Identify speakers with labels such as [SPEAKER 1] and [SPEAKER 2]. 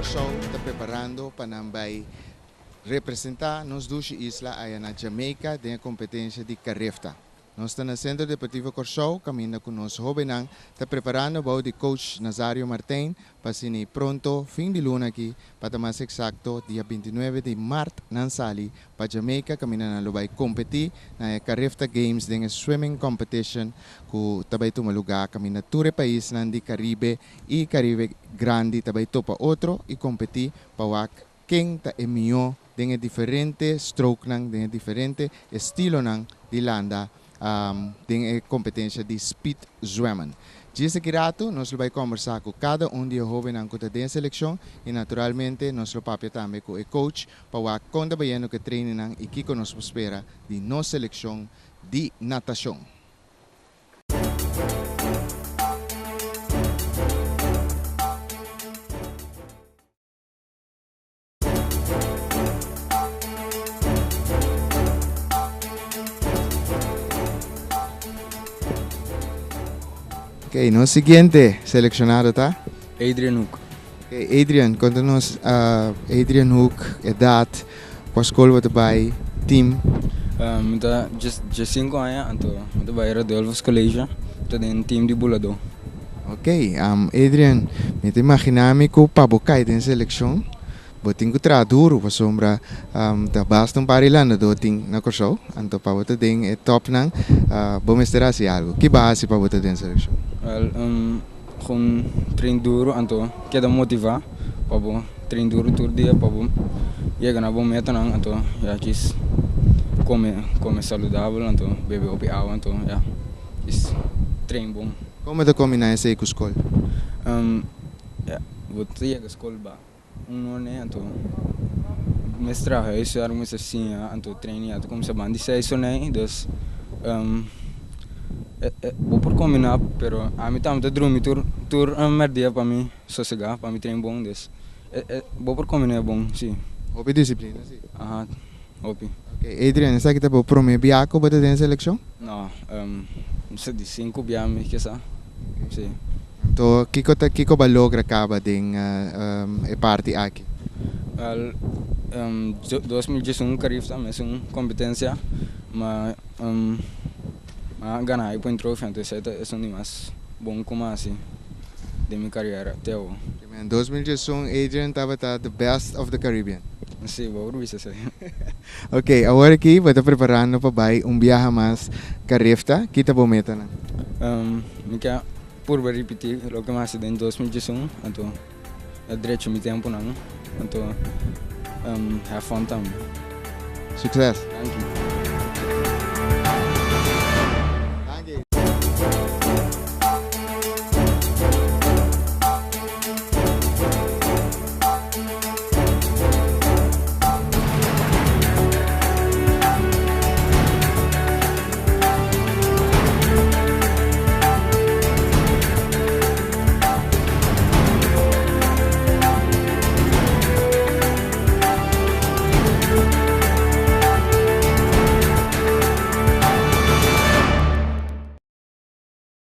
[SPEAKER 1] Kòrsou ta preparando pa nan bai representá nos dushi isla aya na Jamaica den e kompetensia di Carifta. Nos ta na Sentro Deportivo Kòrsou kaminda ku nos hóbennan ta preparando bou di coach Nazario Martijn pa asina pronto fin di luna aki, pa ta mas eksakto dia 29 di mart nan sali pa Jamaica kaminda nan lo bai kompetí na e Carifta Games den e swimming competition ku ta bai tuma lugá kaminda tur e paisnan di Karibe i Karibe Grandi ta bai topa otro i kompetí pa wak ken ta e mihó den e diferente strokenan, den e diferente estilonan di landa den e kompetensia di speed zwemmen. Djis aki ratu nos lo bai kombersá ku kada un di e hóbennan ku ta den e selekshon i naturalmente nos lo papia tambe ku e coach pa wak kon ta bayendo ku e trainingnan i kiko nos por spera di nos selekshon di natashon. Ok, nos siguiente seleccionado ta?
[SPEAKER 2] Adrian Hoek.
[SPEAKER 1] Ok, Adrian, konta nos uh, Adrian Hoek, edad, kua skol bo ta bai, team?
[SPEAKER 2] Uh, mi ta 15 aña, anto mi ta bai Radulphus College, mi ta den team di buladó.
[SPEAKER 1] Ok, Adrian, mi ta imagina mi ku pa bo kai den selekshon bo tin ku traha duru pasobra ta basta un par di landadó tin na Kòrsou, anto pa bo ta den e tòpnan bo mester hasi algu. Ki bo a hasi pa bo ta den selekshon?
[SPEAKER 2] Wèl, Gewoon train duru anto keda motivá pa bo train duru tur dia pa bo yega na bo metanan anto ya djis kome kome saludabel anto bebe hopi awa anto ya djis train bon.
[SPEAKER 1] Kon bo ta kombiná esei ku skol?
[SPEAKER 2] Ya bo ta yega skol ba. Un none anto mester traha huiswerk mester siña anto training ya ta cuminsa banda di seis sonai dus bo por combina pero ami tambe ta drumi tur tur merdia pa mi sosega pa mi train bon dus bo por combina bon si.
[SPEAKER 1] Hopi disciplina si.
[SPEAKER 2] Aha hopi.
[SPEAKER 1] Ok Adrian esaki ta bo prome bia cu bo ta den seleccion?
[SPEAKER 2] No mi di cinco bia mi kisa si.
[SPEAKER 1] Anto kiko ta kiko bo a logra kaba den e parti aki?
[SPEAKER 2] Wel 2011 Carifta mes un competencia ma a gana High Point Trophy anto esei ta esun di mas bon ku mi a hasi den mi carera te awo.
[SPEAKER 1] En 2011 Adrian tabata the best of the Caribbean.
[SPEAKER 2] Si, bo por bisa esei.
[SPEAKER 1] Ok, awor aki bo ta preparando pa bai un biaha mas Carifta, ki ta bo metanan?
[SPEAKER 2] Mi ke purba ripiti loke mi a hasi den 2011, anto a drecha mi temponan, anto have fun tambe.
[SPEAKER 1] Succes!
[SPEAKER 2] Danki.